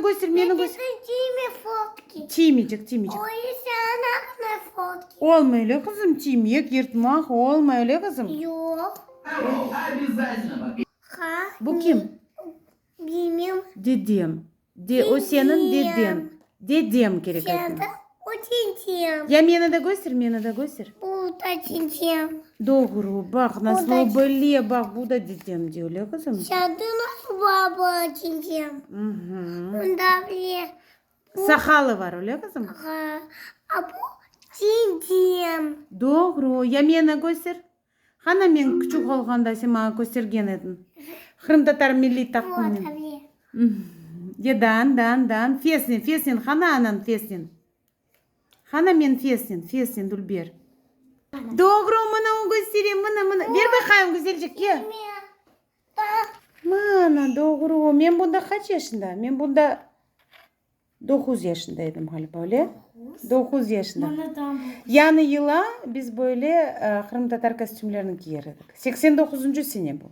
Köster, meni köster. Tiymeycek, tiymeycek. Olmay öyle, qızım, tiymek, yırtmaq, olmay öyle, qızım. Bu kim? Dedem. De, o seniñ dedeñ. Dedem kerek aytmaq. Ya meni de köster, meni de köster. Doğru, baq, nasıl o bile, baq, bu da dedem dey, öyle, qızım? Saqalı bar, öyle, qızım? Doğru, ya meni köster. Qana men küçük olğanda sen maña köstergen ediñ. Qırımtatar milliy taqımnen. Ya dan, dan, dan, fesnen, fesnen, qana anañ fesnen. Qana men fesnen, fesnen, dülber. Doğru, mına o kösterem, mına, mına. Ber baqayım, güzelcik, kel. Mana, doğru. Men bunda qaç yaşında? Men bunda 9 yaşında edim ğaliba, öyle? 9 yaşında. Yañı yıla biz böyle qırımtatar kostümlerini kiyer edik. 89-ncı sene bu.